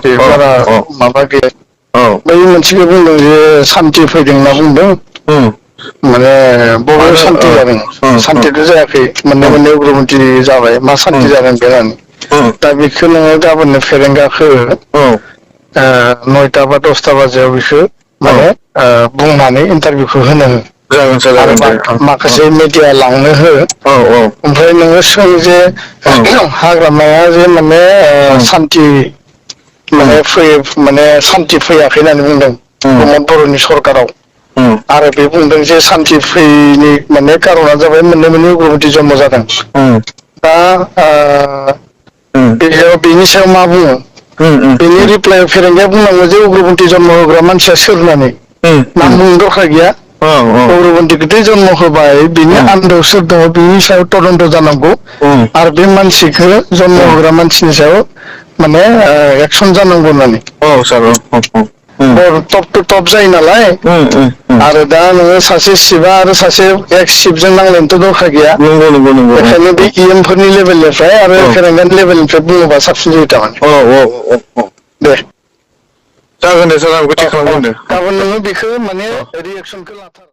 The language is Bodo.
बे बारा माबा गैया बै मोनसेखौ बुंदों जे सान्थि फैदों होनना बुंदों माने बबेयाव सान्थि जादों सान्थिथ' जायाखै मोननै उग्रपन्थि जाबाय मा सान्थि जादों बेरानो दा बेखौ नोङो गाबोननो फेरेंगाखौ 9टा बा 10टा बाजियाव बेखौ माने बुंनानै इन्टारभिउखौ होनो हो आरो माखासे मिडिया लांनो हो ओमफ्राय नोङो सों जे हाग्रामाया जे माने सान्थि माने माने सान्थि फैयाखै होननानै बुंदों प्रमद बर'नि सरखाराव आरो बे बुंदों जे सान्थि फैयैनि माने कारना जाबाय मोननै उग्रपन्थि जन्म जादों दा बेनि सायाव मा बुङो बेनि रिप्लाइ फेरेंगाया बुंनांगौ जे उग्रपन्थि जन्म होग्रा मानसिया सोर होननानै नाम बुंनो दरखार गैया उग्रपन्थिखौथ' जन्म होबाय बिनि आन्दोआव सोर दङ बिनि सायाव तदन्त जानांगौ आरो बे मानसिखौ जन्म होग्रा मानसिनि सायाव माने एक्सन जानांगौ होननानै टप टु टप जायो नालाय आरो दा नोङो सासे सिपआ आरो सासे एक्स सिपजों नांलायनोथ' दरखार गैया बेखायनो बे इएम फोरनि लेभेलनिफ्राय आरो फेरेंगानि लेभेलनिफ्राय बुङोबा साबसिन जायो थारमाने दे जागोन दे सार आं बेखौ थि खालामगोन दे गाबोन नोङो बेखौ माने रिएक्सनखौ लाथार